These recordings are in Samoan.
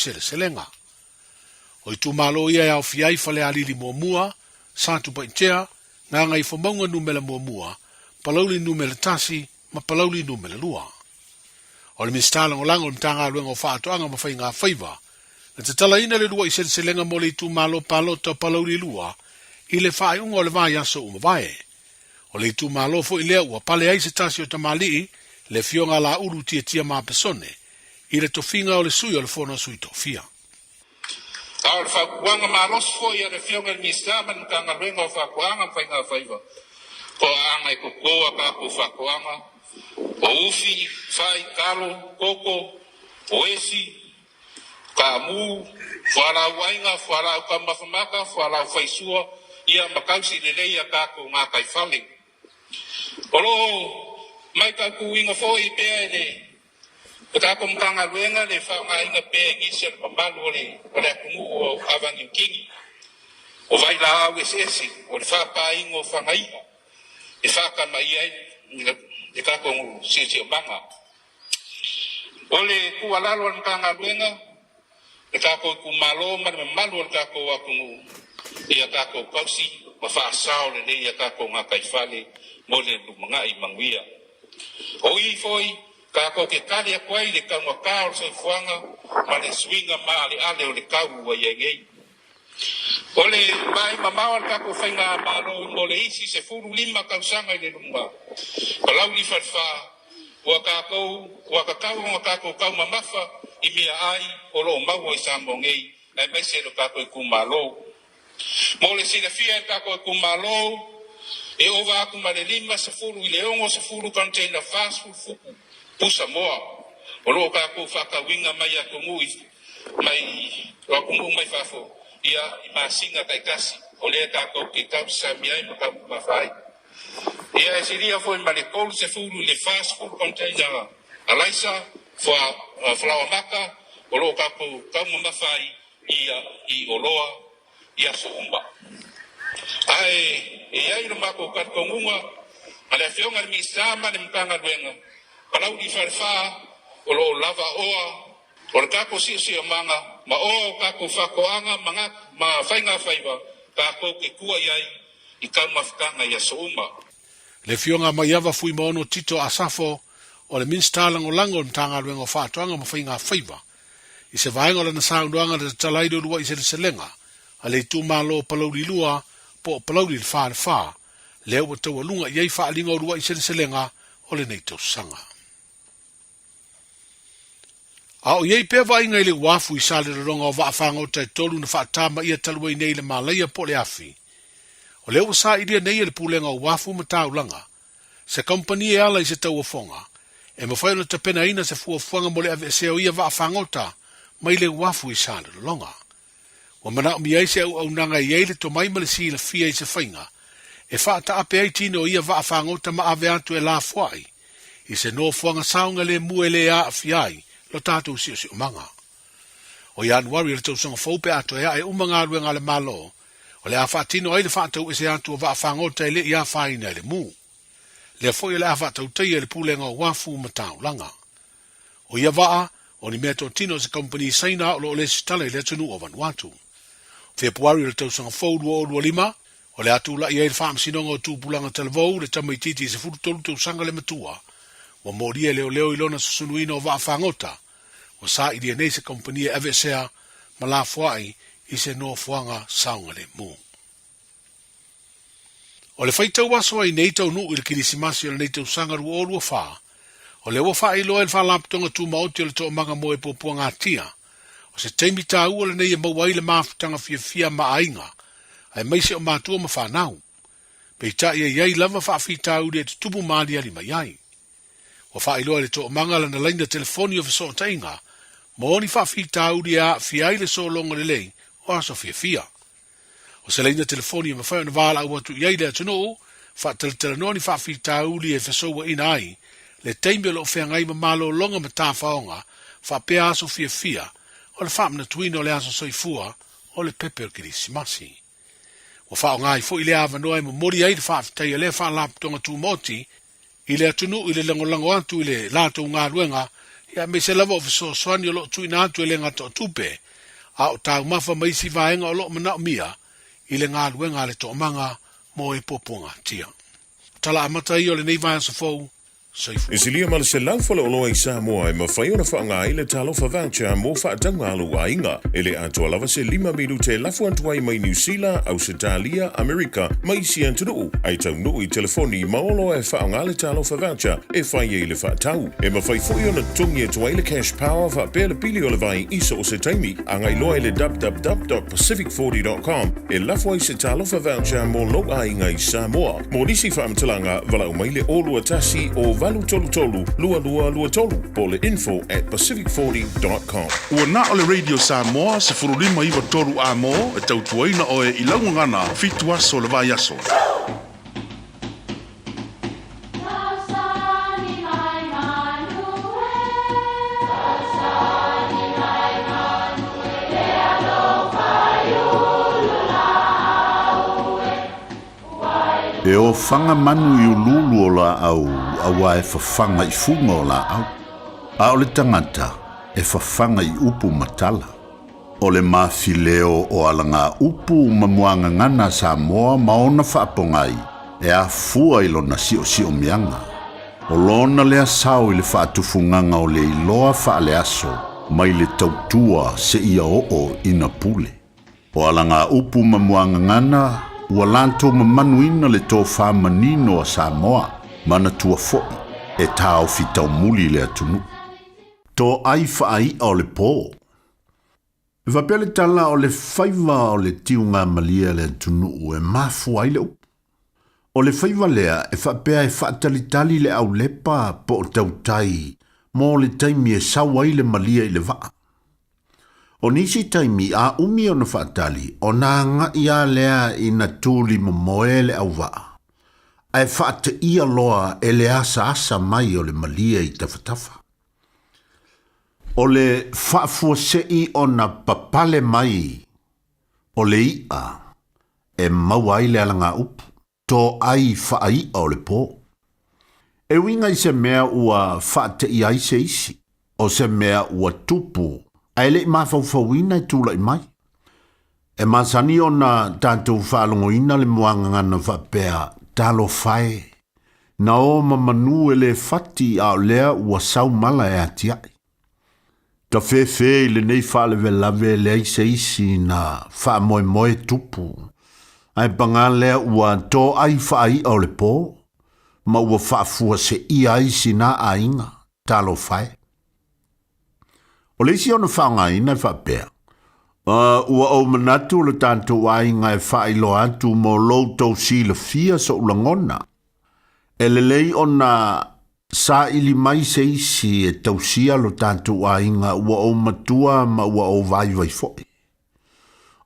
Seleselega. O itumalo ia e aofia ai Falealili Muamua, Satupaitea, Gagaifomauga Numera Muamua, Palauli Numera Tasi ma Palauli Numera Lua. O le Minisita Lagolago o le Matagaluega o Faatoaga ma Faiga Faiva, na tatalaina le uluai seleselega mo le itumalo palota o Palauli 2 i le faaiuga o le vaiaso ua mavae. O le itumalo foi lea ua pale ai se tasi o tamalii, le Afioga a Laulu Tiatia Mapesone, i le tofiga o le sui o le Fono a Sui Tofia. A o le fautuaga malosi foi a le Afioga i le Minisita ma le Matagaluega o Faatoaga ma Faiga Faiva, o aaga e toto a tatou faatoaga, o ufi, fai, talo, koko, o esi, taamu, fualaau aina, fualaau taumafa mata, fualaau faisua, ia ma tausi lelei a tatou gataifale. O lo o matautuina foi pea e le O tatou Matagaluega le faaaogaina pea e nisi o le mamalu o le o le atunuu o Ava Niu Kini, o vailaau eseese, o le faapāina o fagai'a e faatamaia ai le tatou siosiomaga. O le tuualalo a le Matagaluega, le tatou itumalo ma le mamalu o le tatou atunuu, ia tatou tausi ma faasao lelei a tatou gataifale mo le lumanai manuia. O i foi tatou te tali atu ai i le taugata o le soifuaga ma le suiga maaleale o le tau ua i ai nei. O le vaai mamao a le tatou Faigamalo mo le isi 15 tausaga i le luma, Palauli Falefa, ua tatou ua tatau ona tatou taumamafa i meaai o lo o maua i Samoa nei aemaise lo tatou itumalo. Mo le silafia e le tatou itumalo, e ova atu ma le 50 i le 60 container 40 futu pusa moa o lo o tatou faatauina mai atunuu mai o atunuu mai fafo ia i masina taitasi o lea tatou te tausami ai ma taumamafa ai. Ia e silia foi ma le 30 i le 40 container alaisa, falaoa maka o lo o tatou taumamafa ai ia i oloa i aso uma. Ae e i ai lo matou talitonuga ma le Afioga i le Minisita ma le Matagaluega, Palauli Falefa, o lo o lava oa o le tatou siosiomaga ma oa o tatou faatoaga ma ma faigafaiva tatou te tua i ai i taumafataga i aso uma. Le Afioga Maiava Fuimaono Tito Asafo o le Minisita Lagolago o le Matagaluega o Faatoaga ma Faiga Faiva I se vaega o lana saunoaga na tatala ai le uluai seleselega a le itumalo o Palauli 2 po o Palauli le Fa le Fa, lea ua taualuga i ai faaaliga o uluai seleselega o lenei tausaga. A o i ai pea vaaiga i le uafu i Salelologa o vaafagota e tolu na faatamaia talu ai nei le malaia po o le afi, o lea ua sailia nei e le Pulega o Uafu ma Taulaga se kamupani e ala i se tauofoga e mafai ona tapenaina se fuafuaga mo le aveesea o ia vaafagota mai le uafu i Salelologa. Ua manaomia ai se auaunaga e i ai le tomai ma le silafia i se faiga e faataape ai tino o ia vaafagota ma ave atu e lafoai i se nofoaga saogalemu e le aafia ai lo tatou siosiomaga. O Ianuari o le tausaga fou pe a toe ae uma galuega a le Malo, o le a faatino ai le faatauese atu o vaafagota e le i afaina e le mu. Lea foi o le a faatautaia e le Pulega o Uafu ma Taulaga. O ia vaa, o ni meatotino a se kamupani Saina o lo o lesitala i le atunuu o Vanuatu. Fepuari o le tausaga fou 2025, o le a tulai ai le Faamasinoga o Tupulaga Talavou le tamaitiiti 13 tausaga le matua, ua molia e leoleo i lona susunuina o vaafagota, ua sailia nei se kamupani e aveesea ma lafoai i se nofoaga saogalemu. O le faitau aso ai nei taunuu i le Kirisimasi o lenei tausaga 2024, o lea ua faailoa e le Faalapotopotoga Tumaoti o le Toomaga mo e Puapuagatia, o se taimi taua lenei e maua ai le mafutaga fiafia ma aiga, aemaise o matua ma fanau. Peitai e i ai lava faafitauli e tutupu ma aliali mai ai. Ua faailoa e le Toomaga lana laina telefoni o fesootaiga mo ni faafitauli e aafia ai le sologa lelei o aso fiafia. O se laina telefoni e mafai ona valaau atu i ai le atunuu, faatalatalanoa ni faafitauli e fesouaina ai le taimi o lo o feagai ma malologa ma tafaoga faapea aso fiafia o le faamanatuina o le aso soifua o le pepe o le Kerisimasi. Ua faaaoga ai foi lea avanoa e momoli ai le faafetai a lea Faalapotopotoga Tumaoti i le atunuu i le lagolago atu i le latou galuega Ia, aemaise lava o fesoasoani o lo o tuuina atu e le gata o tupe, a o taumafa ma isi vaega o lo o manaomia i le galuega a le Toomaga mo e Puapuagatia. O tala amata ia o lenei vaiaso fou. Soifua. E silia ma le 100 faleoloa i Samoa e mafai ona faaaoga ai le Talofa Voucher mo faatauga a lou aiga. E le atoa lava se lima minute e lafo atu ai mai Niu Sila, Ausetalia, Amerika ma isi atunuu, ae taunuu i telefoni ma oloa e faaaoga le Talofa Voucher e fai ai le faatau. E mafai foi ona totogi atu ai le Cash Power faapea le pili o le vai i so o se taimi. Agai loa i le www.pacific40.com e lafo ai se Talofa Voucher mo lou aiga i Samoa. Mo nisi faamatalaga, valaau mai le 021 0833 2223 po o le info at pacific40.com. Ua na o le Radio Samoa 15 9 3 A-mo e tautuaina oe i lau gagana fitu aso o le vaiaso. E ofaga manu i uluulu o laau auā e fafaga i fuga o laau, a o le tagata e fafaga i upu ma tala. O le mafileo o alagaupu ma muagagana a Samoa ma ona faapogai e afua i lona siosiomiaga. O lona lea sao i le faatufugaga o le iloa faaleaso mai le tautua seia oo ina pule. O alagaupu ma muagagana ua latou mamanuina le tofa manino a Samoa, manatua foi e taofi taumuli le atunuu. Toai faai'a o le po. E faapea le tala o le faiva o le tiugamalie a le atunuu e mafua ai le upu. O le faiva lea e faapea e faatalitali le aulepa po o tautai mo le taimi e sau ai le malie i le vaa. O nisi taimi a umi ona faatali ona agai lava lea ina tuli momoe le auvaa, ae faateia loa e le asaasa mai o le malie i tafatafa. O le faafuasei ona papale mai o le iʻa e maua ai le alagaupu, toai faaiʻa o le po. E uiga i se mea ua faateia ai se isi, o se mea ua tupu ae le i mafaufauina e tulai mai. E masani ona tatou faalogoina le muagagana faapea, Talofa e! Na o ma manu e le fati a o lea ua sau mala e atiae. Tafefe i lenei faalavelave e leai se isi na faamoemoe tupu, ae pagā lea ua toai faai'a o le po, ma ua faafuaseia ai sina aiga, talofa e. O le isi ona faaaogaina e faapea, Ua ou manatu lo tatou aiga e faailoa atu mo lo outou silafia soʻu lagona. E lelei ona saili mai se isi e tausia lo tatou aiga ua ou matua ma ua ou vaivai foi.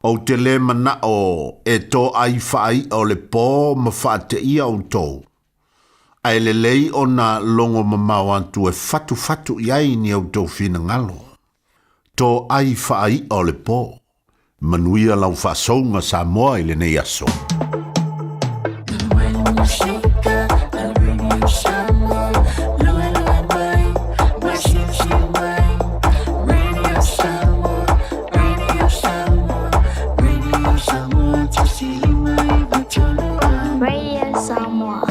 Ou te lē manaʻo e toai faaiʻa o le pō ma faateia outou, Ae lelei ona logo mamao atu e fatufatu i ai ni outou finagalo. Toai faai'a o le po. Manuia lau faasouga Samoa i lenei aso. Radio Samoa.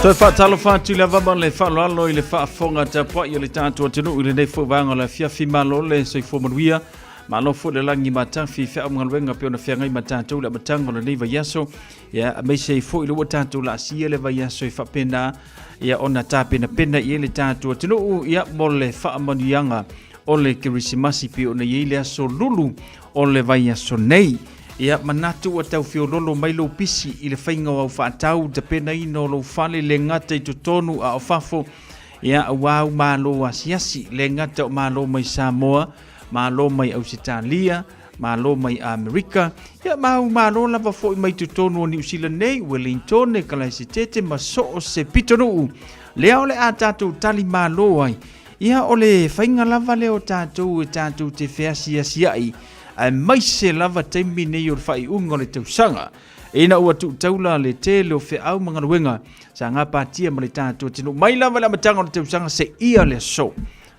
Toe faatalofa atu i le ava ma le faaaloalo i le faafofoga tapuai a le tatou atunuu i lenei foi vaega o le afiafi. Malo le soifua manuia, malo foi le lagi matafi i feaugaluega pei ona feagai ma tatou i le amataga o lenei vaiaso. Ia, aemaise ai foi le ua tatou laasia le vaiaso e faapena ia ona tapenapena i ai le tatou atunuu ia mo le faamanuiaga o le Kerisimasi pei ona i ai le aso lulu o le vaiaso nei. Ia, manatu ua tau feololo mai lou pisi i le faiga o au faatau, tapenaina o lou fale le gata i totonu a o fafo, ia, aua au malo asiasi, le gata o malo mai Samoa, malo mai Ausetalia, Malo mai Amerika, ia ma au malo lava foi mai totonu o Niu Sila nei, Wellingtone, Kalaesetete ma so o se pitonuu. Lea o le a tatou tali malo ai. Ia o le faiga lava lea o tatou e tatou te feasiasiai, aemaise lava taimi nei o le faaiuga o le tausaga. Ina ua tuutaula le tele o feau ma galuega sa gapatia ma le tatou atunuu mai lava i le amataga o le tausaga seia le aso.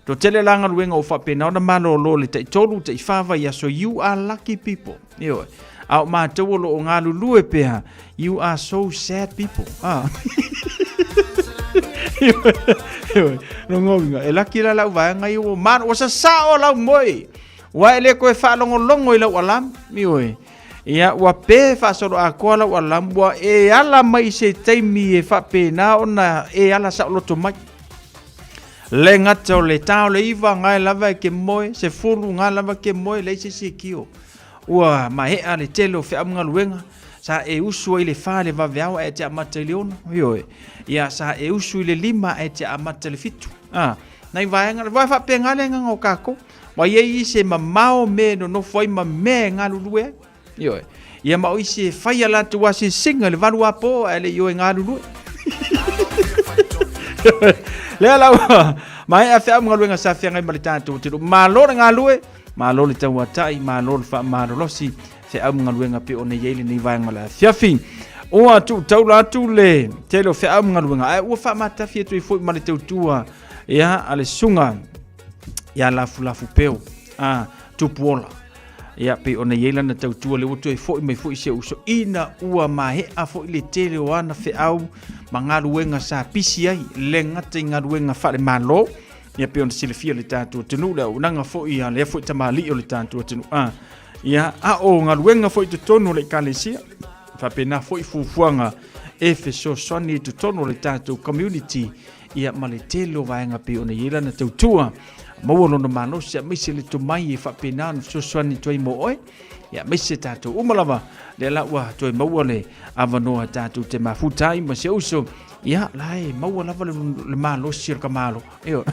Toatele la galuega ua faapena ona malolo le taitolu, taifa vaiaso, you are lucky people. Ioe. A o matou o lo o galulue pea, you are so sad people. Ah. Ioe. Ioe. Lona uiga, e laki la lau vaega ia ua malo, ua sasao lau moe. Ua e le koe faalogologo i lau alarm. Ioe. Ia, ua pe faasoloatoa lau alarm, ua e ala mai i se taimi e faapena ona e ala saoloto mai. Le gata o le tā o le 9, gae lava e ke moe, 10, gae lava ke moe, leai se isi e kio. Ua maea le tele o feau ma galuega, sa e usu ai i le 4 i le vaveao ae e te amata i le 6, ioe. Ia, sa e usu i le 5 ae e te amata i le 7. A, nai vaega, aua e faapena le agaga o kākou. Ua i ai isi e mamao mea e nonofo ai ma mea e galulue ai. Ioe. Ia ma o isi e fai a latou asiasiga i le 8 apo ae le i o e galulue. Lea la ua maea feau ma galuega sa feagai ma le tatou atunuu. Malo le galue, malo le tauatai, malo le faamalolosi, feau ma galuega pei ona i ai lenei vaega o le afiafi. Ua tuutaula atu le tele o feau ma galuega, ae ua faamatafi atu ai foi ma le tautua ia, a le susuga ia Lafulafu Peu, a, Tupuola. Ia, pei ona i ai lana tautua, lea ua toe foi mai foi si ou uso, ina ua maea foi le tele o ana feau ma galuega sa pisi ai, le gata i galuega faale-Malo, ia pei ona silafia le tatou atunuu, le auaunaga foi a lea foi tamalii o le tatou atunuu, a, ia, a o galuega foi i totonu o le Ekalesia, faapena foi fuafuaga e fesoasoani i totonu o le tatou community, ia ma le tele o vaega pei ona i ai lana tautua maua lona malosi aemaise le tomai e faapena ona fesoasoani atu ai mo oe ia aemaise tatou uma lava lea la ua toe maua le avanoa tatou te mafuta ai ma se uso ia la e maua lava le, le malosi o le kamalo io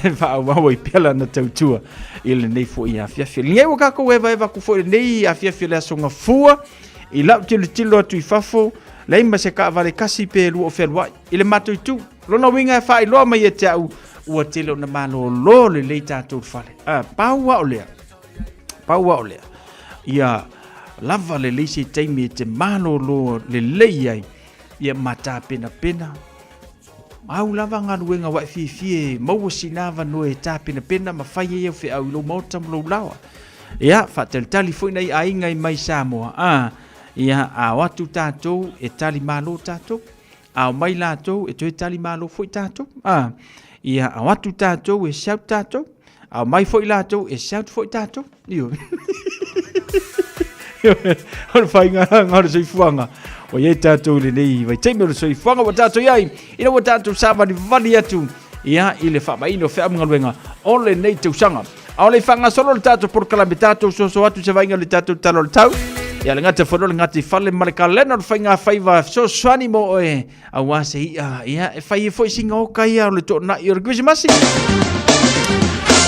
e faaauau ai pea lana tautua i lenei foi afiafi lenei ua kākou evaeva aku foi lenei afiafi o le aso gafua I lau tilotilo atu i fafo, leai ma se taavale tasi pe lua o fealuai i le matou itu. Lona uiga e faailoa mai ia te au, ua tele ona malolo lelei tatou fale. A, pau a o lea, pau a o lea, ia lava lelei se taimi e te malolo lelei ai, ia ma tapenapena, Au lava galuega ua e fiafia e maua sina avanoa e tapenapena ma fai ai au feau i lou maota ma lou laoa. Ia, faatalitali foi nai aiga i mai Samoa, a, ia, a o atu tatou e tali malo tatou, a o mai latou e toe tali malo foi tatou, a, ia, a o atu tatou e shout tatou, a o mai foi latou e shout foi tatou. Ioe. O le faiga o le soifuaga. Ua i ai tatou i lenei vaitaimi o le soifuaga ua tatou i ai, ina ua tatou savalivali atu ia i le faamaina o feau ma galuega o lenei tausaga. A o le i faagasolo le tatou polokalame, tatou soso atu se vaaiga i le tatou Tala o le Tau. Ia le gata foi o le gata i fale ma le kalena o le faiga faiva fesoasoani mo oe Aua se i'a, ia, e fai ai foi sina oka ia o le toonai o le Kerisimasi.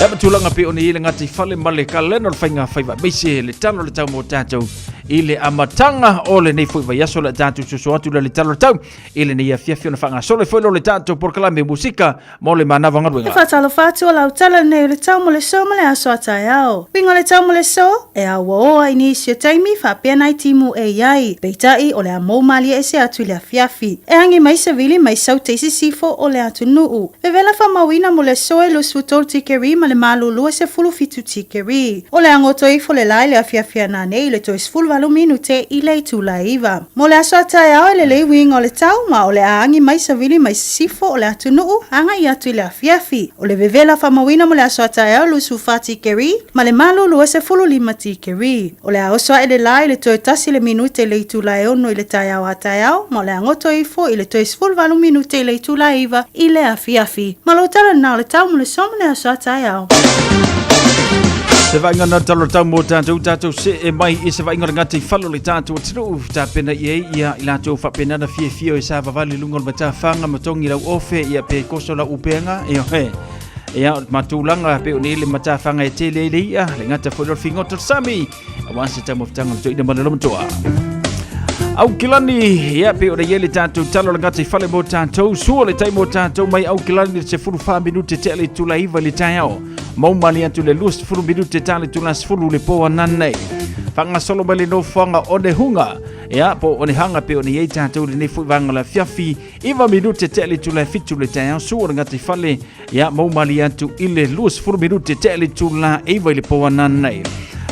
Ia ma tulaga pei ona i ai le gata i fale ma le kalena o le faiga faiva aemaise le tala o le tau mo tatou i le amataga o lenei foi vaiaso le a tatou soso atu le tala o le tau i lenei afiafi ona faagasolo ai foi lea o le tatou polokalame musika mo le manava galuega. E faatalofa atu o lau tala lenei o le tau mo le so ma le aso a taeao. Uiga o le tau mo le so, e auaoa i nisi o taimi faapea nai timu e i ai, peitai o le a mou malie ese atu i le afiafi. E agi mai savili mai saute i sisifo o le atunuu. Vevela faamauina mo le so e 23 tikeri ma le malulu e 17 tikeri. O le a goto ifo le la i le afiafi ana nei i le toe 18 minute i le itula e 9. Mo le aso a taeao e lelei uiga o le tau, ma o le a agi mai savili mai sisifo o le atunuu agai atu i le afiafi. O le vevela faamauina mo le aso a taeao 24 tikeri, ma le malulu e 15 tikeri. O le a oso ae le la i le toe tasi le minute i le itula e 6 i le taeao a taeao, ma o le a goto ifo i le toe 18 minute i le itula e 9 i le afiafi. Ma lou tala lena o le tau mo le so ma le aso a taeao. Se vaaiga na talo tau mō tātou, tātou se e mai i se vaaiga o le ngāti whalo le tātou atunuu, tāpena i ei ia i lātou whapena na fiafia o e sa vavali lunga o le matawhanga ma tongi lau ofe ia pe koso lau upenga, e ohe. Ia, o le matulaga pei ona i ai le matafaga e tele ai le i'a, le gata foi lea o le figota o le sami, aua se taumafataga o le toeaina ma le lomatoa. Aukilani, ia pei ona i ai le tatou tala o le gata i fale mo tatou, sua le tai mo tatou mai Aukilani le 14 minute tea le itula 9 i le taeao. Maumali atu le 20 minute ta le itula 10 le po ananei. Faagasolo mai le nofoaga o Nehunga, ia po o Nehanga pei ona i ai tatou i lenei foi vaega o le afiafi. 9 minute tea le itula 7 le taeao, sua le gata i fale, ia maumali atu i le 20 minute tea le itula 9 i le po ananei.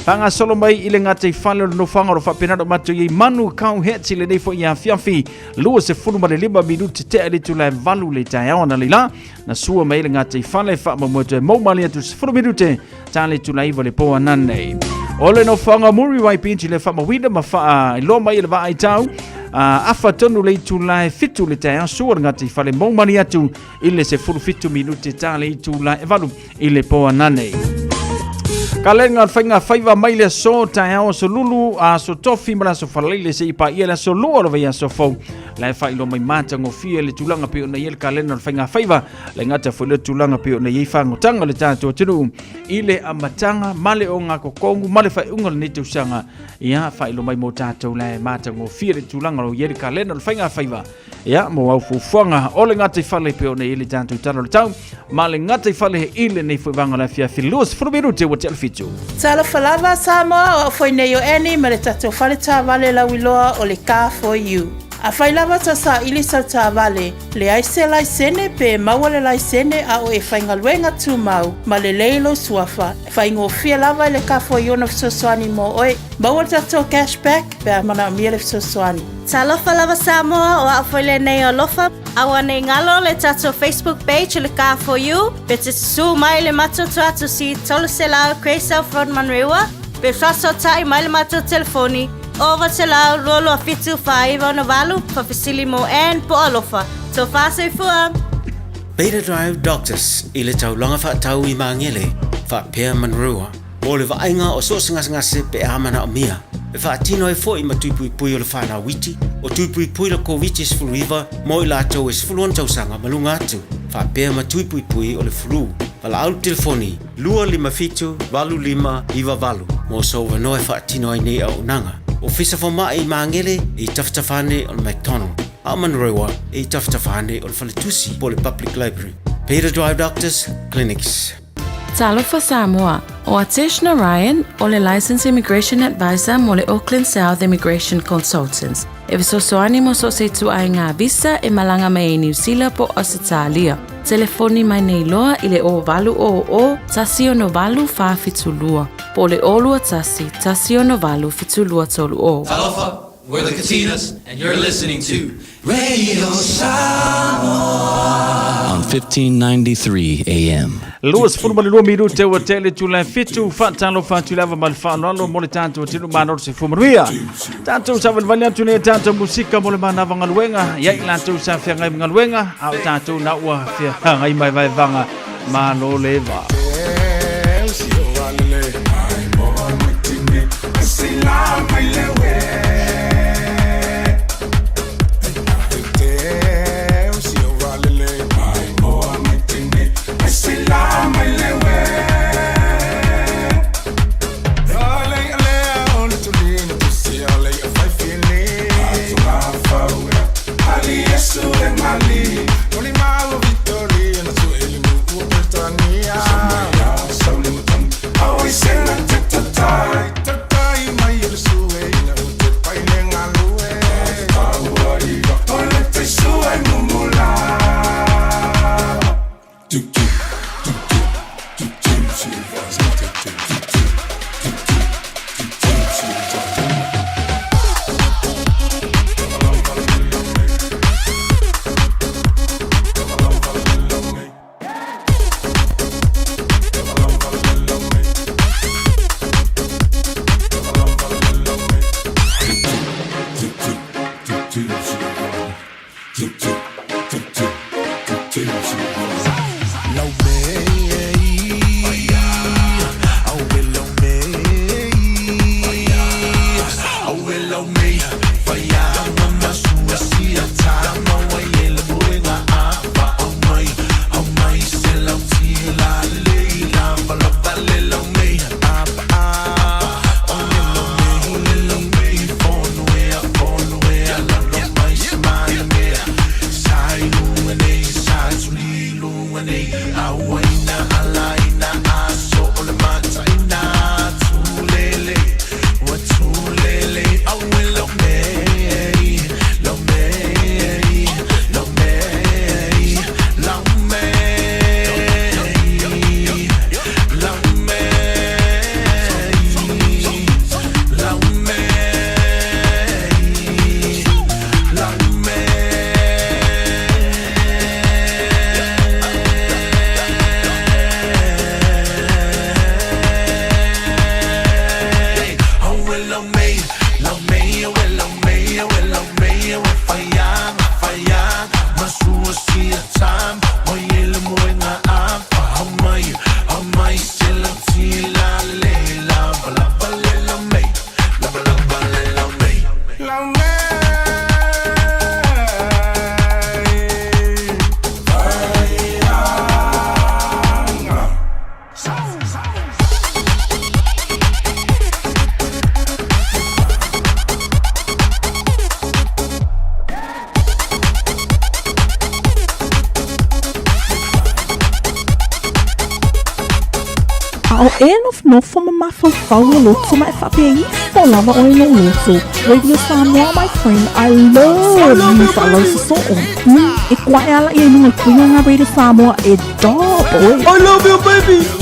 Faagasolo mai i le gata i fale o le nofoaga o lo faapena ona matou i ai manu kau heti lenei foi afiafi 25 minute tea le itula 8 le taeao analeila na sua mai le gata i fale faamamoe toe maumali atu 10 minute ta le itula 9 le po ananei. O le nofoaga Muri Waipinti le faamauina ma faailoa mai e le vaai tau afa tonu le itula e 7 le taeao sua le gata i fale maumali atu i le 17 minute ta le itula e 8 i le po ananei. Kalenga o le faiga faiva mai le aso taeao aso lulu aso tofi ma le aso falaile se i paia le aso lua o le vaiaso fou la e faailoa mai matagofie le tulaga pei ona i ai le kalena o le faiga faiva le gata foi le tulaga pei ona i ai fagotaga o le tatou atunuu i le amataga ma le ogakokogu ma le faaiuga o lenei tausaga ia faailoa mai mo tatou la e matagofie le tulaga o lo o i ai le kalena o le faiga faiva Ia, mo au fuafuaga o le gataifale pei ona i ai le tatou tala o le tau, ma le gataifale i lenei foi vaega o le afiafi 20 minute ua tea le 7. Talofa lava Samoa, o au foi nei o Annie ma le tatou fale taavale lauiloa o le Car For You. Afai lava ta saili sau taavale, leai se laisene pe maua le laisene a o e faigaluega tumau ma lelei lou suafa, faigofie lava i le Car For You ona fesoasoani mo oe. Maua le tatou cash back pe a manaomia le fesoasoani. Talofa lava Samoa, o au foi lenei o Alofa. Aua nei galo le tatou Facebook page o le Car For You, pe te susū mai le matou tuatusi 300 Grey South Road Manurewa, pe faasootai mai le matou telefoni 900 227 4968, faafesili mo Ann po o Alofa. Tofa soifua! Beta Drive Doctors i le taulaga faatau i Magele, faapea Manurewa. Mo le vaaiga o so o se gasegase pe a manaomia, e faatino ai foi ma tui puipui o le whanau iti, o tui puipui le Koviti-19 mo i latou e 16 tausaga ma luga atu, faapea ma tui puipui o le flu. Valaau le telefoni 257 8598 mo sou avanoa e faatino ai nei auaunaga. Ofisa Fomai i Magele e i tafatafa ane o le McDonald, a o Manurewa e i tafatafa ane o le Faletusi po o le Public Library. Peter Drive Doctors Clinics. Talofa Samoa, o Atesh Narayan o le Licensed Immigration Advisor mo le Auckland South Immigration Consultants e fesoasoani mo so o se ituaiga visa e malaga mai ai Niu Sila po o Ausetalia. Telefoni mai nei loa i le 0800 168 472 po o le 021 168 7230. Talofa, we're the Katinas, and you're listening to Radio Samoa on 1593 AM. 22 minute ua tele tula fitu faatalofa atu lava ma le faaaloalo mo le tatou atunuu malo se fua manuia. Tatou savalivali atu nei tatou musika mo le manava galuega ia i latou sa feagai ma galuega a o tatou na ua feagai mai vaevaga malo le va. A o e nofonofo ma mafaufau lou loto ma e faapea ifo lava oe i lou loto. Radio Samoa my friend, I love you faalausoso'o. Mm, e koa'e ala ia i luga o le puiga nga Radio Samoa e dope oe. I love you baby!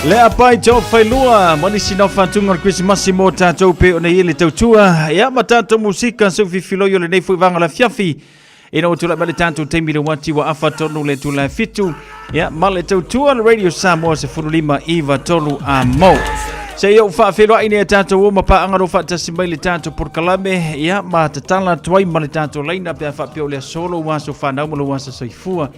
Le apai tau whailua, ma nisi nau whantunga o le Krisimasi mō tātou pe o nei le tautua. Ia ma tātou musika seu fifiloi o lenei fui vanga la fiafi. Ina o tula mai le tātou taimi le wati wa afa tonu le tula fitu. Ia ma le tautua le Radio Samoa se fulu lima iva tolu a mo. Se ia u whaawheloa ine a tātou o mapaanga ro whaatasi mai le tātou porkalame. Ia ma tatala tuai ma le tātou leina pe a whaapeo lea solo waso whanau ma lo wasa soifua.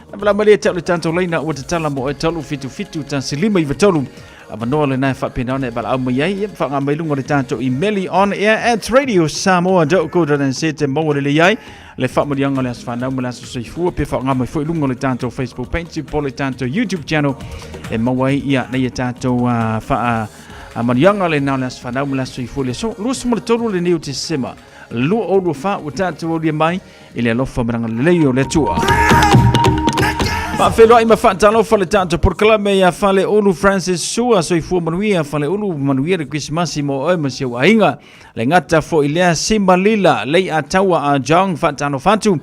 Na wala mai le tau le tātou leina ua tatala mo e tolu fitu fitu tasi lima iva tolu. Avanoa lena e faapena ona e valaau mai ai, ia faaga mai luga o le tatou imeli on air at radiosamoa.co.nz e maua lelei ai le faamanuiaga o le aso fanau ma le aso soifua pe faaaoga mai foi i luga o le tatou Facebook page po o le tatou YouTube channel e maua ai ia nei tatou uh, faa manuiaga lena o le aso fanau ma le aso soifua le aso 23 lenei o Tesema 2024 ua tatou aulia mai i le alofa ma le agalelei o le Atua. Faafeiloai ma faatalofa le tatou polokalame ia Faleulu Francis Sua, soifua manuia Faleulu, manuia le Krisimasi mo oe ma si ou aiga. Le gata foi lea Simalila, lei a taua a Jong, faatalofa atu.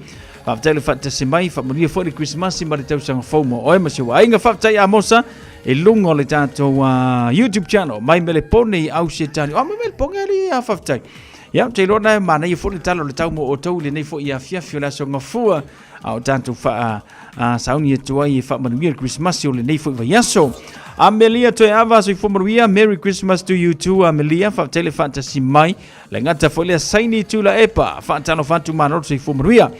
Faafetai le faatasi mai, faamanuia foi le Krisimasi ma le tausaga fou mo oe ma si ou aiga. Faafetai Amosa i luga o le tatou YouTube channel, mai Melepone i Ausetani. Oh, mai Melepone ali, a faafetai. Ia, ou te iloa na e manaia foi le tala o le tau mo outou i lenei foi afiafi o le aso gafua, a o tatou faa a, sauni atu ai e faamanuia le Krismasi o lenei foi vaiaso. Amelia Toeava, soifua manuia, Merry Christmas to you too, Amelia, faafetai le faatasi mai. Le gata foi lea Saini Tula Epa, faatalofa atu malo soifua manuia.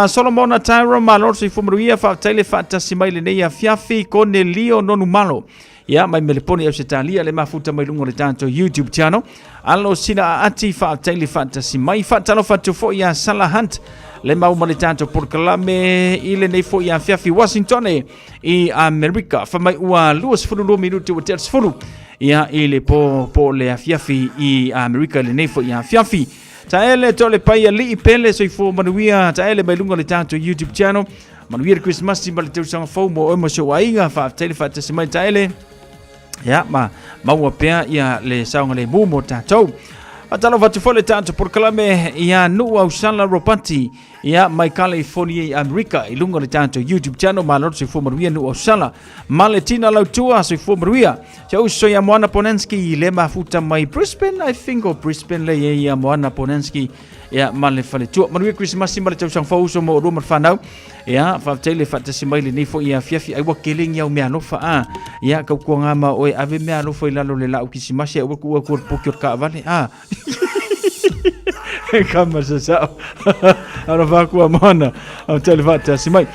Solomona Tyro, malo soifua manuia, faafetai le faatasi mai lenei afiafi, Konelio Nonumalo. Ia, mai Melepone i Ausetalia le mafuta mai luga o le tatou YouTube channel. Alo sina aati faafetai le faatasi mai. Faatalofa atu foi ia Sala Hunt le mau ma le tatou polokalame i lenei foi afiafi Washington i Amerika. Fa mai ua 22 minuti ua tea le 10 ia i le po po le afiafi i Amerika i lenei foi afiafi. Taele to le pai alii pele soifua manuia taele mai luga o le tatou YouTube channel. Manuia le Krismasi ma le tausaga fou mo oe ma si ou aiga. Faafetai le faatasi mai taele. Ia, ma maua pea ia le saogalemu mo tatou. Faatalofa atu foi le tatou polokalame ia Nuu Ausala Ropati ia mai California i Amerika i luga o le tatou YouTube channel. Malo le soifua manuia Nuu Ausala. Ma le Tina Lautua soifua manuia. Se uso ia Moana Ponenski le mafuta mai Brisbane, I think o Brisbane le ia Moana Ponenski ia ma le faletua. Manuia Krisimasi ma le tausaga fou uso mo oulua ma le fanau. Ia, faafetai le faatasi mai lenei foi afiafi. Ai ua kele ni au mea alofa a. Ia, kaukuaga ma oe ave mea alofa i lalo le lau Krisimasi ai ua kuua kua le poki o le kaavale a. Kama sa sao. Alofa aku a moana. Faafetai le faatasi mai.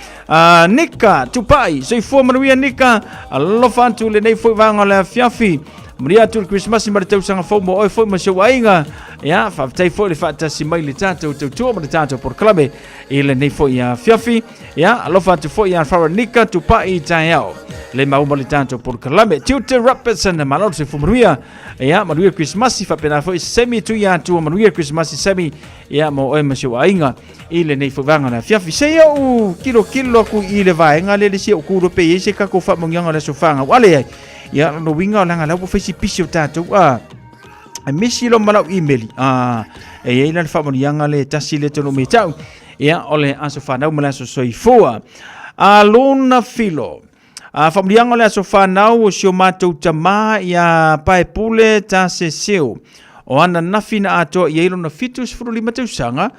Nika, Tupai, soifua manuia Nika. Alofa atu lenei foi vaega o le afiafi. Manuia atu le Krisimasi ma le tausaga fou mo oe foi ma si ou aiga. Ia, faafetai foi le faatasi mai le tatou tautua ma le tatou polokalame i lenei foi afiafi. Ia, alofa atu foi ia Faranika Tupai taeao. Le mauma le tatou polokalame. Tiute Robertson, malo le soifua manuia. Ia, manuia le Krisimasi, faapena foi Semi Tuiatua, manuia le Krisimasi Semi. Ia, mo oe ma si ou aiga i lenei foi vaega o le afiafi. Se i ou kilokilo aku i le vaega lea le si ou kuro pe i ai se kako faamanuiaga o le aso fanau. A leai. Ia, lona uiga o leaga la ua fai si pisi o tatou. A, e misi lo ma lau email. A, e i ai la le faamanuiaga le tasi le tonu me tau. Ia, o le aso fanau ma le aso soifua. A lona filo. A faamanuiaga o le aso fanau o si o matou tamā ia Paepule Taseseu. O ana nafi na atoa i ai lona 75 tausaga.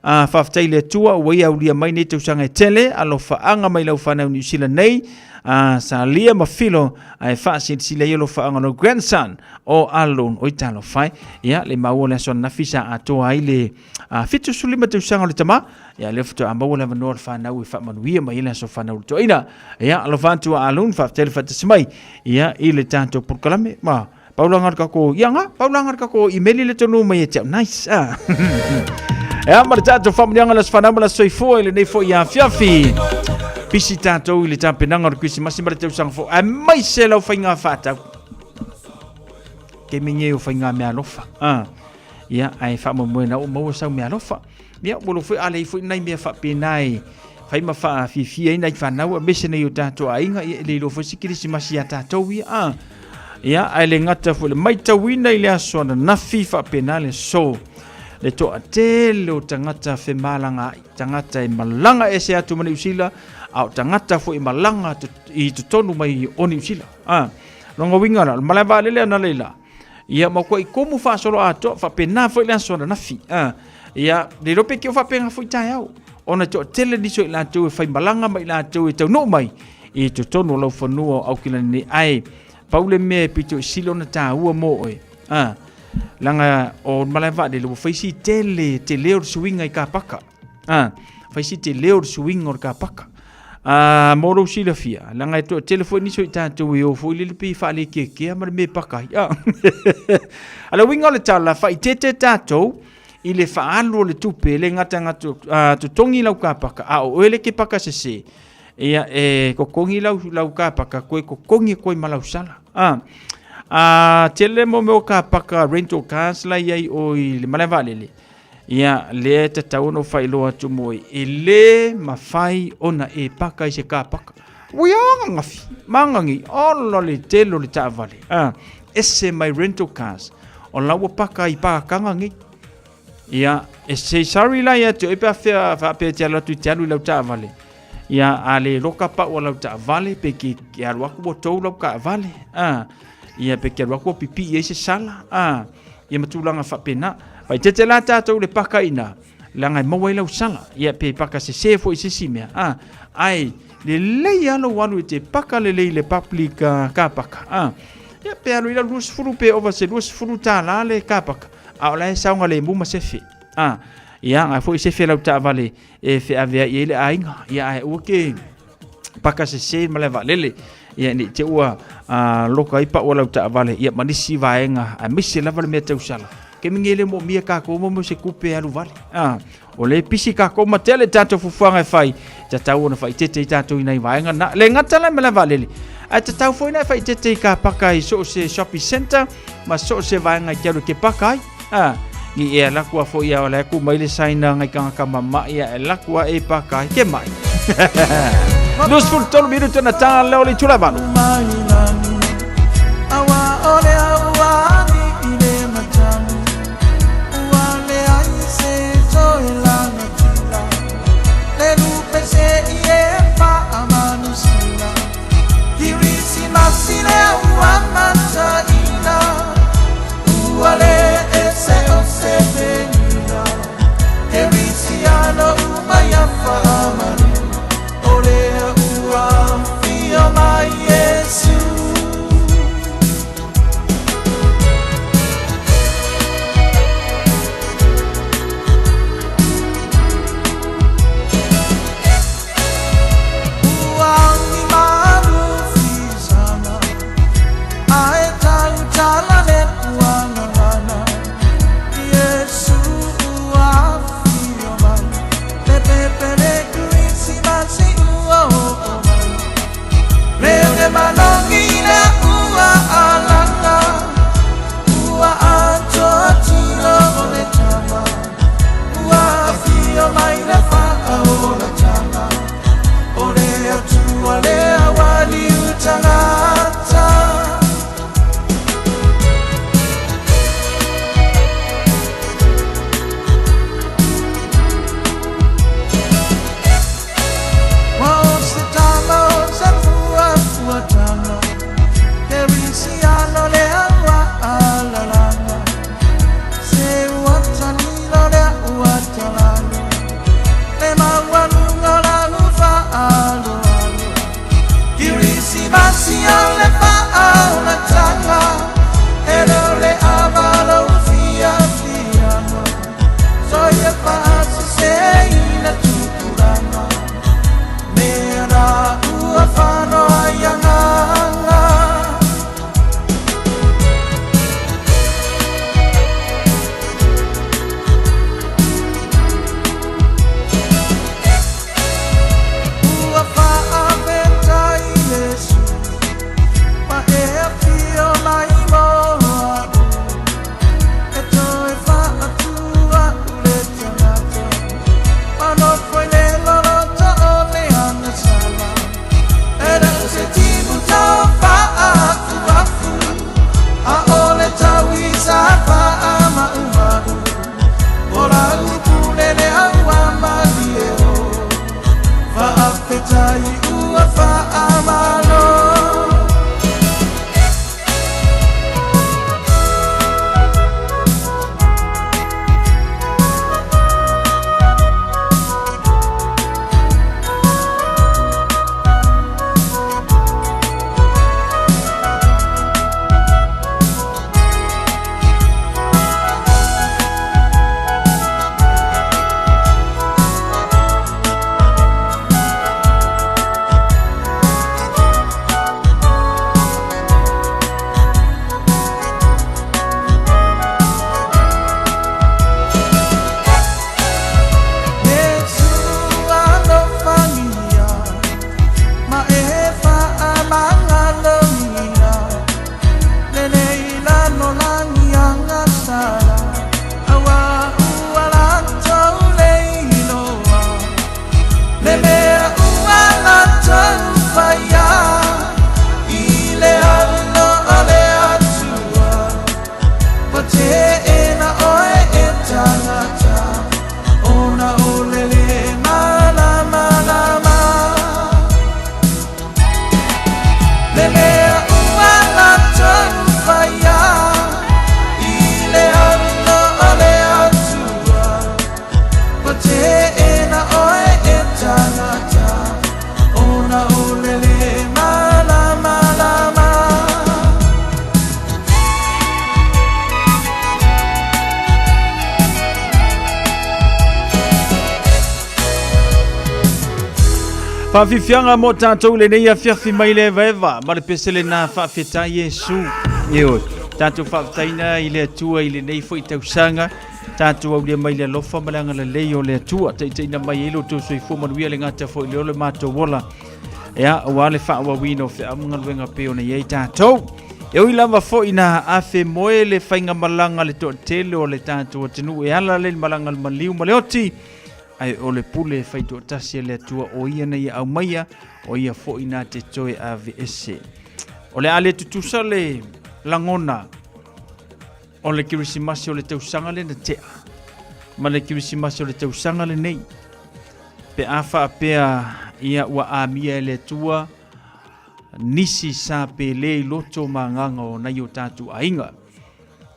A faafetai i le Atua ua ia aulia mai nei tausaga e tele, alofaaga mai lau fanau Niu Sila nei, a Salia ma Filo, ae faasilasila ai alofaaga o lau grandson o Alun. Oi talofa e. Ia, le maua le aso ananafi sa atoa ai le 75 tausaga o le tama, ia lea faatoa maua le avanoa o le fanau e faamanuia mai ai le aso fanau o le toeaina. Ia, alofa atu a Alun, faafetai le faatasi mai, ia, i le tatou polokalame. Ma, paulanga le kako, ia nga, paulanga le kako imeli le tonu mai e te au. Nice, ah. Ia, ma le tatou faamanuiaga le aso fanau ma le aso soifua i lenei foi afiafi. Pisi tatou i le tapenaga o le Krisimasi ma le tausaga fou, aemaise lau faiga faatau. Taimi nei o faiga meaalofa. Ah. Ia, ae faamoemoe na ua maua sau meaalofa. Ia, ua lou foi a leai foi nai mea faapena e fai ma faafiafia ai nai fanau aemaise nai o tatou aiga, ia e le iloa foi se Kerisimasi ia tatou ia. Ah. Ia, ae le gata foi le maitauina i le aso ananafi faapena le aso le toatele o tagata femalagaai, tagata e malaga ese atu ma Niu Sila, A o tagata foi e malaga i totonu mai o Niu Sila. A, lona uiga la, o le malae vaalele analeila, ia ma ua komu faasoloatoa faapena foi le aso ananafi. A, ia, le iloa pe ke o faapena foi taeao, ona e toatele nisi o i latou e faimalaga ma i latou e taunuu mai i totonu o lau fanua o Aukilani nei. Ae pau le mea e pito i sili ona taua mo oe, a, leaga o le malae vaalele ua fai si tele tele o le suiga i kapaka. A, fai si tele o le suiga o le kapaka. A, mo lou silafia, leaga e toatele foi nisi o i tatou e o foi lele pei e faalekeakea ma le mea e paka ai. A, a le uiga o le tala, faaeteete tatou i le faaalu o le tupe, e le gata na totogi lau kapaka, a o oe le ke paka sese, ia e totogi lau, lau kapaka, koe totogi koe ma lau sala. A, a tele mo mea o kapaka rental cars la i ai o i le malae vaalele, ia lea e tatau ona ou faailoa atu mo oe, e le mafai ona e paka i se kapaka. Ua ananafi, ma ananei, ola le tele o le taavale. A, ese mai rental cars, o la ua paka i pakakaga nei. Ia, e say sorry la ia te oe pe a fea faapea e te alu atu i te alu i lau taavale. Ia, a le loka pau a lau taavale, pe ke, ke alu aku ua tou lau taavale. A, ia, pe ke alu aku ua pipii ai se sala. A, ia ma tulaga faapena. Faaeteete la tatou i le paka i ina, leaga e maua ai lau sala. Ia, pe paka sese foi i se isi mea. A, ae lelei lava lou alu e te paka lelei i le public car paka. A, ia, pe alu i lau 20 pe ova se 20 tala le car paka, a o la e saogalemu ma sefe. A, ia, ae foi sefe lau taavale e feaveai ai le aiga. Ia, ae aua ke paka sese ma le vaalele. Ia, ne i te ua loka ai pau o lau taavale, ia, ma nisi vaega, aemaise lava le mea tau sala. Ke mingi le moomia kākou mo mo se kupe alu vale. A, o le pisi kākou ma tele tātou fufuanga e whai, tatau ona whaitete i tātou i nei vaega na. Le ngata la me la vaalele. Ae tatau foi na e whaitete i ka paka i so se shopping center, ma so se vaega i te alu ke paka ai. A, ni e laku a foi a o le aku mai le saina ngai kanga ka mama'i a e laku a e paka ai ke mai. 23 minuto na tā leo le itula e valu. Faafetai ua faamalo. Faafiafiaga mo tatou i lenei afiafi mai le evaeva ma le pese lena faafetai Iesu. Ioe, tatou faafetaina i le Atua i lenei foi tausaga, tatou aulia mai le alofa ma le agalelei o le Atua, taitaiina mai ai lo outou soifua manuia le gata foi i le ola matou ola. Ea, aua le faaauauina o feau ma galuega pei ona i ai tatou. E ui lava foi na afe moe le faigamalaga a le toatele o le tatou atunuu e ala le malaga a le maliu ma le oti, ae o le pule e faitoatasi a le Atua o ia na ia aumaia, o ia foi na te toe aveese. O le a le tutusa le lagona o le Kerisimasi o le tausaga lea na tea ma le Kerisimasi o le tausaga lenei. Pe a faapea ia ua amia e le Atua nisi sa pele i loto ma agaga o nai o tatou aiga.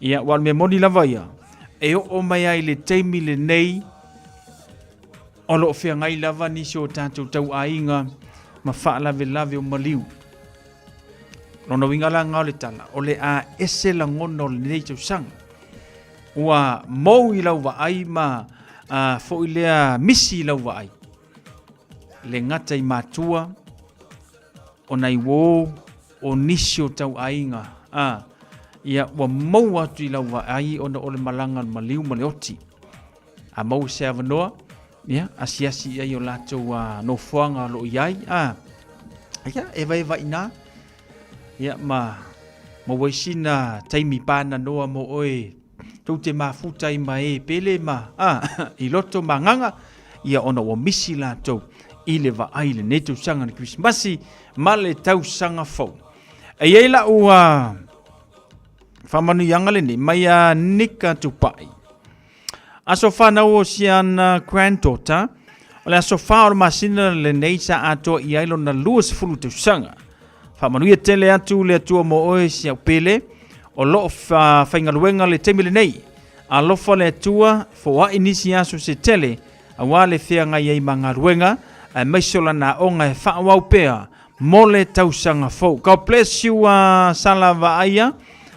Ia, ua o le mea moni lava ia, e oo mai ai le taimi lenei, o lo o feagai lava nisi o tatou tauaiga ma faalavelave o maliu. Lona uiga la lena o le tala, o le a ese lagona o lenei tausaga. Ua mou i lau vaai ma a, foi lea misi i lau vaai. Le gata i matua, o nai uō, o nisi o tauaiga, a, ia ua mou atu i lau vaai ona o le malaga a le maliu ma le oti. A maua se avanoa, ia, asiasi i ai o latou nofoaga o lo o i ai, a, ia, e vaevaina, ia, ma maua ai sina taimi pānanoa mo oe tou te mafuta ai ma e pele ma, a, i loto ma agaga, ia ona ua misi latou i le vaai i lenei tausaga i le Kerisimasi ma le tausaga fou. E i ai lau faamanuiaga lenei mai a Nika Tupai. Aso whanau o siana granddaughter, o le aso wha o le masina lenei sa atoa i ai lona 20 tausaga. Faamanuia tele atu le Atua mo oe si au pele, o loo faigaluega le taimi lenei. Alofa le Atua, foai nisi aso se tele, aua le feagai ai ma galuega, aemaise o lana aoga e faaauau pea mo le tausaga fou. God bless you Sala Vaaia.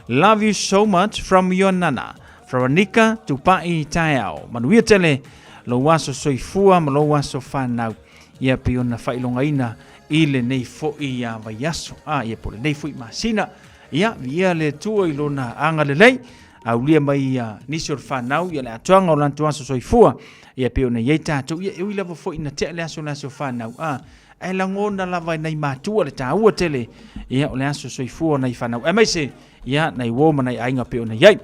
Love you so much from your nana. Veronica Tupai Taeao. Manuia tele lou aso soifua ma lou aso whanau. Ia pei ona faailogaina i lenei foi vaiaso. A, ia po o lenei foi masina. Ia, viia le Atua i lona agalelei. Aulia mai ia nisi o le whanau, ia le atoaga o lantu aso soifua. Ia pei ona i ai tatou. Ia, e ui lava foi ina tea le aso le aso whanau. A, ae lagona lava e nai matua le taua tele ia o le aso soifua o nai whanau. Aemaise, ia, nai uo ma nai aiga pei ona i ai.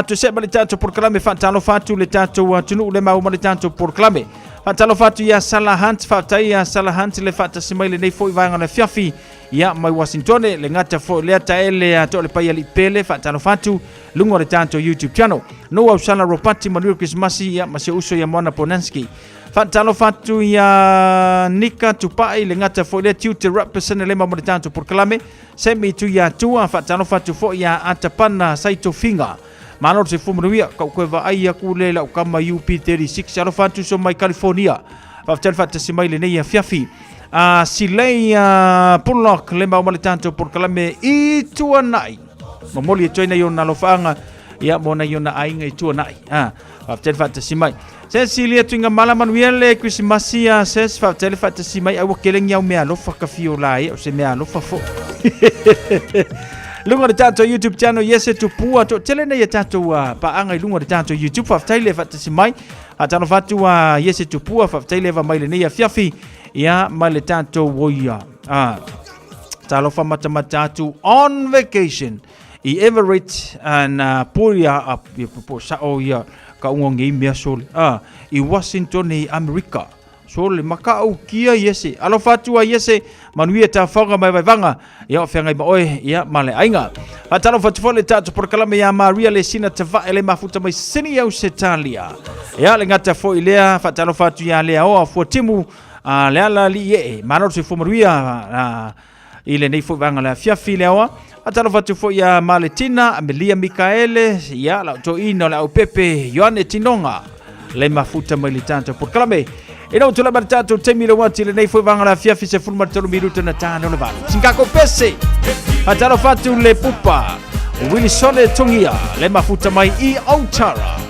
Toe see ma le tatou polokalame faatalofa atu le tatou atunuu le maua ma le tatou polokalame. Faatalofa atu ia Sala Hunt, faafetai ia Sala Hunt le faatasi mai lenei foi vaega o le afiafi ia mai Washingtone, le gata foi lea taele a toa le paia alii pele, faatalofa atu luga o le tatou YouTube channel. No au Sala Ropati manuia Krismasi ia ma si uso ia Moana Ponanski. Faatalofa atu ia Nika Tupai le gata foi lea tiute represent le ma le tatou polokalame. Semi Tuiatua, faatalofa atu foi ia Atapana Saitofiga. Malo le soifua manuia, kau koe vaai aku le lau kama UP36. Alofa atu so mai California. Faafetai le faatasi mai lenei afiafi. A Silei Bullock le mau ma le tatou polokalame i Tuanai. Momoli atu ai nai ona alofaaga ia mo nai ona aiga i Tuanai. Ah, faafetai le faatasi mai. Se sili atu inga mala manuia le Krisimasi a ses faafetai le faatasi mai aua kele ni au mea alofa ka fio la e o se mea alofa fo. Luga o le tatou YouTube channel yes e tupua to tele nei e tatou paaga i luga o le tatou YouTube faafetai le faatasi mai. Faatalofa atu a yes e tupua faafetai le va mai lenei afiafi ia ma le tatou oia. Ah, talofa matamata atu on vacation i Everett na puria a po sao ia ka unga ngei mea sole a i Washington i Amerika sole makau kia iese alofa atu a iese manuia ta whanga mai vaivanga ia o whangai ma oe ia ma le ainga Faatalofa atu foi le tatou polokalame ia Maria le sina tavae le mafuta mai Sini Ausetalia ia le gata foi lea faatalofa atu ia Lea Oa Fuatimu a le ala alii ee malo le soifua manuia i lenei foi vaega o le afiafi le aoa. Faatalofa atu foi ia Maletina, Amelia Mikaele, ia lau toeaina o le aupepe Ioane Tinoga, le mafuta mai le tatou polokalame. Ina ua tulai mai le tatou taimi le uati lenei foi vaega o le afiafi 13 minuta na tane o le valu. Singako pese! Faatalofa atu le pupa, Wilisone Tongia, le mafuta mai i Aotara.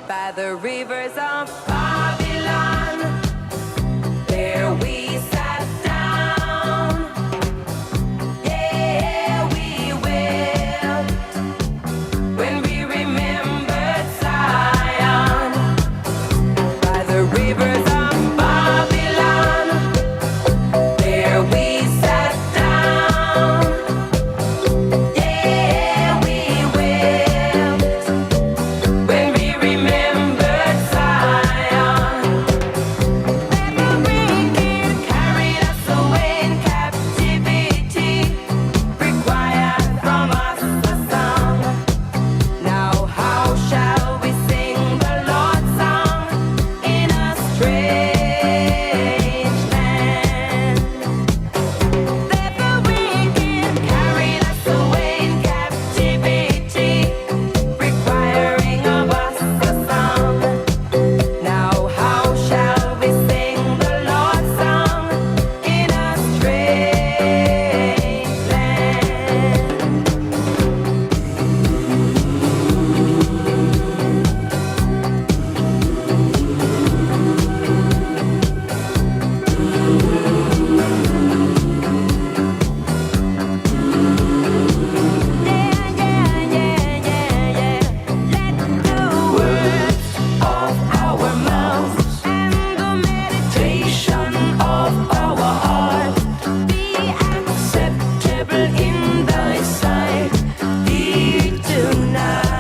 By the rivers of Babylon, there we sat down. Yeah, we wept when we remembered Zion. By the rivers of Babylon, there we sat down. Yeah, we wept when we remembered Zion. The wicked carried us away in captivity, required from us a song. Now how shall we sing the Lord's song in a strange land? That the wicked carried us away in captivity, requiring of us a song. Now how shall we sing the Lord's song in a strange land? Words of our mouths and the meditation of our heart be acceptable in thy sight here tonight.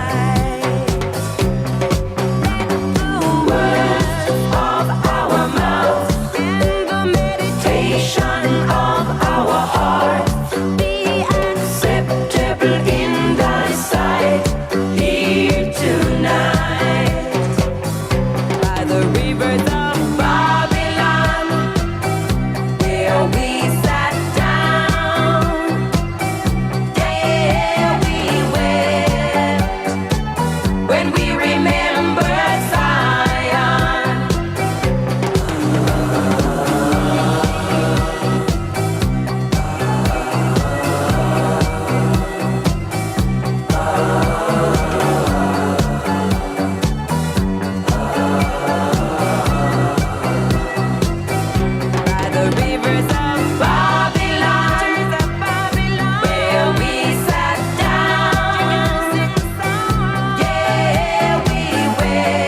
Let the words of our mouths and the meditation of our heart be acceptable in thy sight here tonight. By the rivers of Babylon, where we sat down, yeah, we wept when we remembered Zion. By the rivers of Babylon, where we sat down, yeah, we wept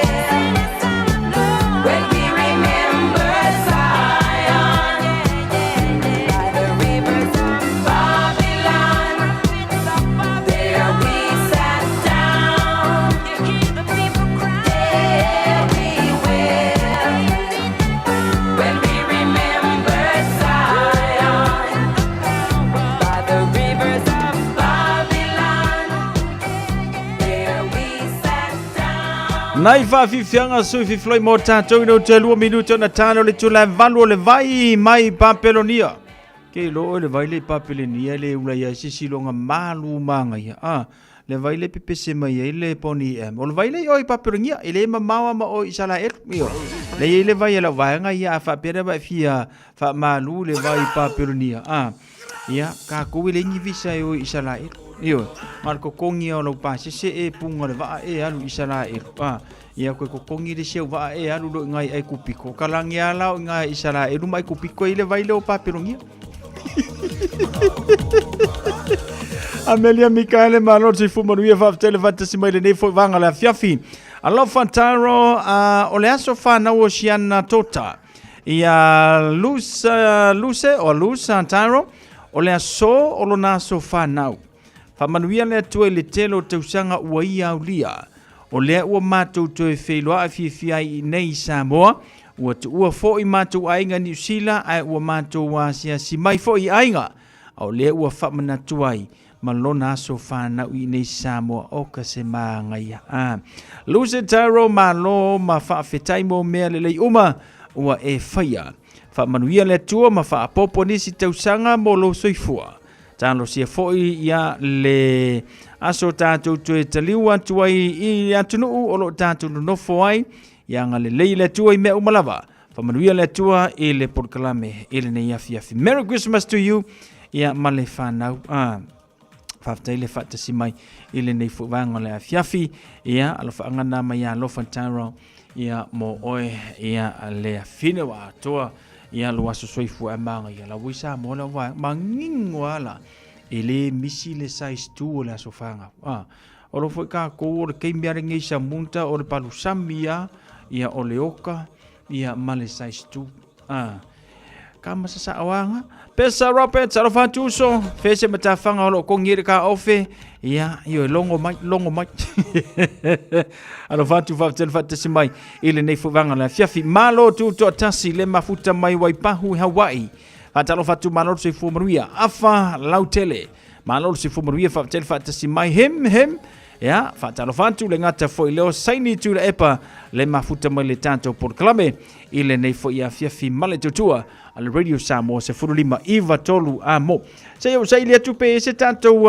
when we remembered Zion. By the rivers of Babylon, there we sat down, yeah, we wept when we remember Zion. By the rivers of Babylon, there we sat down. Nai faafiafiaga sui fifiloi mo tatou ina ua toe lua minute ona talo le itula e valu o le vai mai Papelonia. Ke iloa oe le vai le i Papelenia le ula ia se isi iloga malu magaia. A, le vai le pepese mai ai le Poni M. O le vai le i o i Papelonia, e le mamao a ma o i Isalaelu. Io. Le i ai le vai a lau vaega ia a faapea lea e fia faamalu le vai i Papelonia. A, ia, kākou e leai ni visa e o i Isalaelu. Ioe, na o le totogi lava o lau pasese e puga le vaa e alu i Isalaelu. A, ia koe totogi le isi au vaa e alu loa i ina i Aikupiko. O ka lagi lava la o i ina i Isalaelu ma Aikupiko e i ai le vai lea o Papelonia. Amelia Mikaele, malo le soifua manuia, faafetai le faatasi mai lenei foi vaega o le afiafi. Alofa Taro, o le aso fanau o Siana Tota. Ia Lusa, Luse o Lusa Tyrell, o le aso o lona aso fanau. Faamanuia le Atua i le tele o tausaga ua ia aulia. O lea ua matou toe feiloai fiafia ai i inei i Samoa, ua tuua foi matou aiga i Niu Sila ae ua matou asiasi mai foi i aiga, a o lea ua faamanatu ai ma lona aso fanau i inei i Samoa. Oka se māgaia. Ah. Lucid Tyrell, malo ma faafetai mo mea lelei uma ua e faia. Faamanuia le Atua ma faaopoopo nisi tausaga mo lou soifua. Talosia foi ia le aso tatou toe taliu atu ai i atunuu o lo o tatou nonofo ai. Ia agalelei le Atua i mea uma lava. Faamanuia le Atua i le polokalame i lenei afiafi. Merry Christmas to you ia ma le whanau. Ah. Faafetai le faatasi mai i lenei foi vaega o le afiafi. Ia, alofaanga na mai ia Alofa Tyrell ia mo oe ia le afine wa atoa ia lo aso soifua e manga ia la ui sa mo la wa mangingo ala e le misi le size 2 o le aso whanga. Ah, o lo foi ka kou o le keimi are ngei sa munta o le palusami ia ia o le oka ia ma le size 2. Ah, ka masasa'oaga Pesa Roberts alofa atu uso fese matafaga o loo kogi le ka ofe ia io e logo mai logo mai alofa atu faafetele faatasi mai i lenei fovaga le afiafi malo tutoatasi le mafuta mai Waipahu i Hawaii faatalofa atu malo le soifua manuia afa lautele malo le soifua manuia faafetele faatasi mai him him Ia, faatalofa atu le gata foi leo saini tula epa le mafuta mai le tatou polokalame i lenei foi afiafi ma le tutua a le Radio Samoa 15 93 a mo. Se i saili atu pe se tatou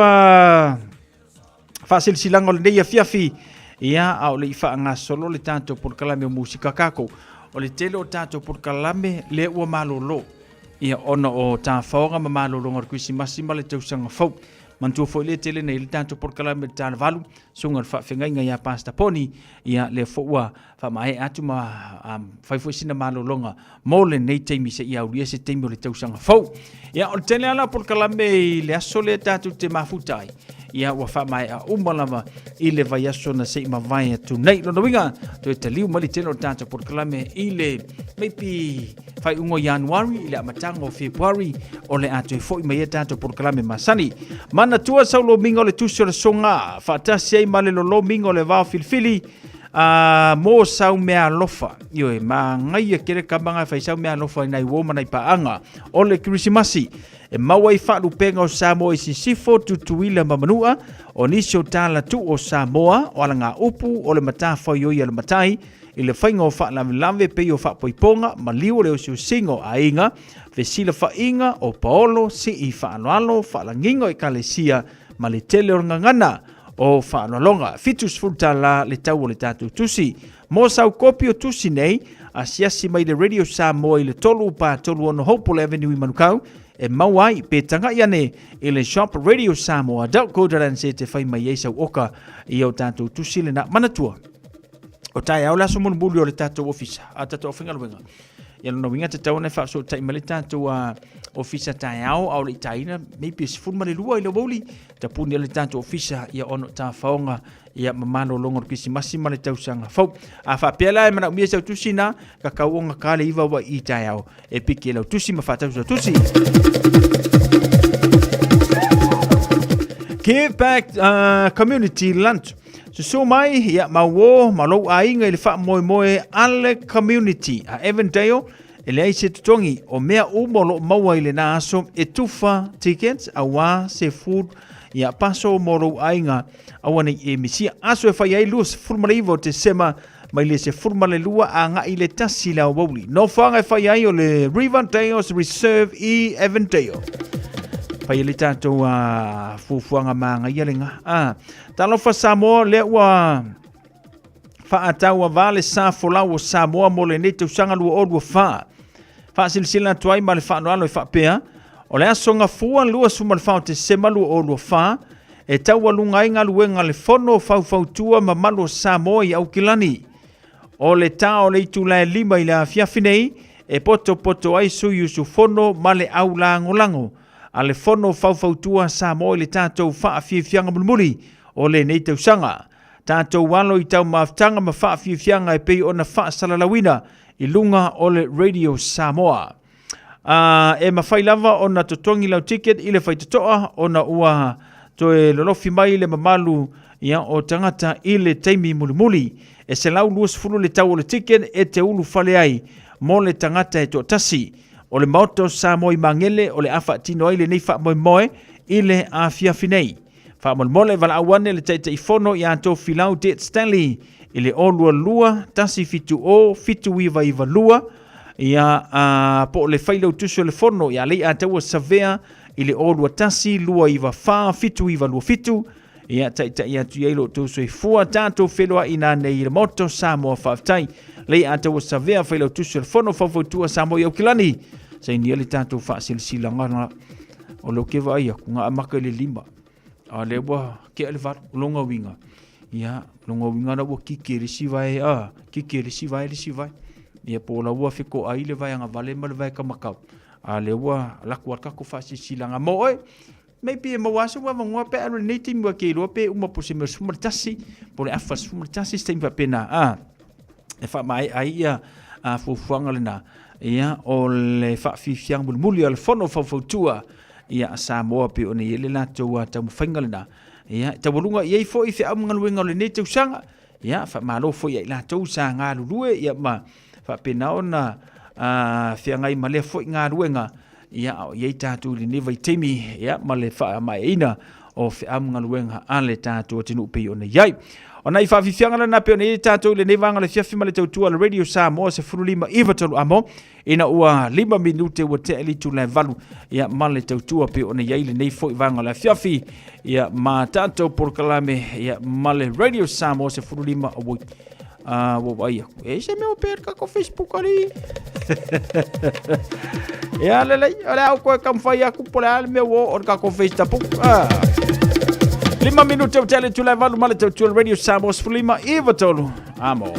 faasilasilaga o lenei afiafi ia a o le i faagasolo le tatou polokalame o musika kako. O le tele o tatou polokalame lea ua malolo ia ona o tafaoga ma malologa o le Kerisimasi ma le tausaga fou. Manatua foi lea tele nei le tatou polokalame le Tala Valu, susuga le faafeagaiga ia Pastor Poni, ia lea foi ua faamaea atu ma fai foi sina malologa mo lenei taimi seia aulia se taimi o le tausaga fou. Ia o le tele lava o polokalame i le aso lea tatou te mafuta ai, ia ua faamaea uma lava i le vaiaso na se i mavae atu nei. Lona uiga, toe taliu mai le tele o le tatou polokalame i le maybe faaiuga o Ianuari i le amataga o Fepuari o le a toe foi mai ai tatou polokalame masani. Manatua sau lomiga o le tusi o le soga faatasi ai ma le lolomiga o le vao filifili mo sau mea alofa. Ioe, magaia kele kamaga e fai sau mea alofa i nai uo ma nai paaga o le Kerisimasi. E maua ai faalupega o Samoa i Sisifo, Tutuila ma Manua, o nisi o tala tuu o Samoa, o alagaupu o le matafaioi a le matai, i le faiga o faalavelave pei o faapoipoga, maliu o le osiosiga o aiga, fesilafaiga o paolo, sii faaaloalo, faalagiga o ekalesia ma le tele o le gagana o faaaloaloga. $70 le tau o le tatou tusi. Mo sau kopi o tusi nei, asiasi mai le Radio Samoa i le 3 4 3 6 Hopewell Avenue i Manukau, e maua ai pe taga'i ane i le shop radiosamoa.co.nz e fai mai ai sau oka i o tatou tusi lena. Manatua, o taeao le aso mulimuli o le tatou ofisa, a tatou aufaigaluega. Ia lona uiga tatau ona faafesootai mai le tatou ofisa taeao a o le i taina maybe 12 i le aoauli tapuni ai le tatou ofisa ia ona o tafaoga ia ma malologa o le Kerisimasi ma le tausaga fou. A faapea la e manaomia sau tusi na, kakau o gata le 9 ua i taeao e piki e lau tusi ma faatau sau tusi. Give Back Community Lunch. Susu mai, ia ma uō, ma lou aiga i le faamoemoe a le community a Avondale, e leai se totogi, o mea uma o lo o maua i lena aso e tufa tickets auā se food ia paso mo lou aiga aua nei e misia. Aso e fai ai 29 o Tesema mai le 12 agai i le 1 le aoauli. Nofoaga e fai ai o le Riverdale's Reserve i Avondale. Fai ai le tatou fuafuaga magaia lena. Ah, Talofa Samoa, lea ua faatauavā le sa folau o Samoa mo lenei tausaga 2024. Faasilasila atu ai ma le faaaloalo e faapea, o le aso Gafua 24 o Tesema 2024, e taualuga ai galuega a le Fono Faufautua Mamalu o Samoa i Aukilani. O le tā o le itula e 5 i le afiafi nei, e potopoto ai sui usufono ma le au lagolago a le Fono Faufautua Samoa i le tatou faafiafiaga mulimuli o lenei tausaga. Tatou alo i taumafataga ma faafiafiaga e pei ona faasalalauina. i luga o le Radio Samoa. E mafai lava ona totogi lau ticket i le faitotoa ona ua toe lolofi mai le mamalu ia, o tagata i le taimi mulimuli. E 120 le tau o le ticket e te ulufale ai mo le tagata e toatasi. O le Maota o Samoa i Magele o le a faatino ai lenei faamoemoe i le afiafi nei. Faamolemole, valaau ane le Taitaifono ia Tofilau Det Stanley i le 022 170 7992 ia a, po o le failautusi o le fono ia Leiataua Savea i le 021 294 7927 ia taitai atu i ai lo outou soifua tatou feloai ina nei i le Maota o Samoa. Faafetai Leiataua Savea, failautusi o le fono faufautua Samoa i Aukilani, sainia le tatou faasilasilaga o leo ke vaai aku nga amaka i le lima a lea ua kea le valu longa uiga ia longa uiga la ua kiki e le isi vae a kiki e le isi vae le isi vae ia po o la ua fetoai le vaega vale ma le vaega makau a lea ua laku a tatou faasilasilaga mo oe maybe e maua se avanoa pe alu lenei taimi ua ke iloa pe uma po se mea 11 po le afa 11 se taimi faapena a e faamaea ai ia a fuafuaga lena ia o le faafiafiaga mulimuli o le fono faufautua ia a Samoa pe ona i ai le latou taumafaiga lena ia e taualuga i ai foi feau ma galuega o lenei tausaga ia faamalo foi ia i latou sa galulue ia ma faapena ona feagai ma lea foi galuega ia a o i ai tatou i lenei vaitaimi ia ma le faamaeaina o feau ma galuega a le tatou atunuu pei ona i ai. O nai faafiafiaga lena pei ona i ai tatou i lenei vaega o le afiafi ma le tautua a le Radio Samoa 15 iva tolu amo ina ua 5 minute ua tea i le itula e 8 ia ma le tautua pei ona i ai lenei foi vaega o le afiafi ia ma tatou polokalame ia ma le Radio Samoa 15 oi ua vaai aku e se mea o pea le tatou Facebook ali ia lelei o le a ou toe taumafai atu po o le a le mea ua oo o le tatou Facebook 5 minute o tele tula e valu ma le tautua le Radio Samoa 15 93 amo.